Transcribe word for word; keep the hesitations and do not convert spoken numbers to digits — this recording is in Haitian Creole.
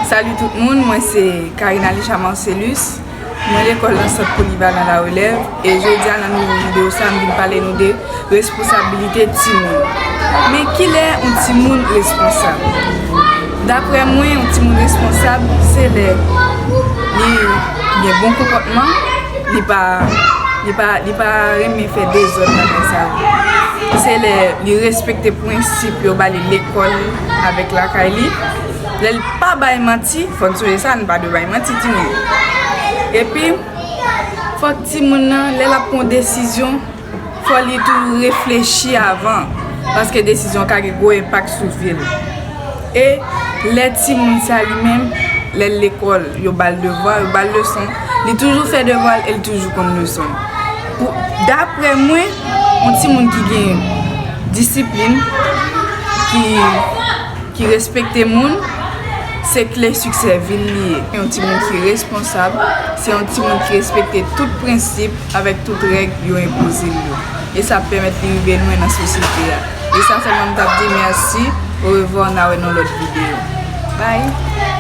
Salut tout moun, mwen se Karine Alisha Marcellus. Mwen lekòl nan Sant Polivalan La Relève e jodi a nan nouvo videyo sa a m vin pale nou de responsabilite timoun. Men kilè yon timoun responsab? Daprè mwen, yon timoun responsab se lè li gen bon konpòtman, li pa li pa li pa renmen fè dezòd nan kay sa yo. Se lè li respekte prensip yo ba li lekòl avèk lakay li. Lè l pa bay manti, fò n sonje sa, n pa dwe bay manti timoun. Epi fòk timoun nan, lè l ap pran desizyon, fò li toujou reflechi avan, paske desizyon ka gen gwo enpak sou vi l. E lè timoun sa li menm, lè l lekòl, yo ba l devwa, yo ba l leson, li toujou fè devwa l e li toujou konn leson l. Pou daprè mwen, yon timoun ki gen disiplin, ki ki respekte moun, se kle siksè vi l li ye. Yon timoun ki responsab se yon timoun ki respekte tout prensip avèk tout règ yo enpoze l yo. E sa ap pèmèt li rive lwen nan sosyete a. E sa sèlman m t ap di, mèsi, orevwa, n a wè nan lòt videyo. Bye.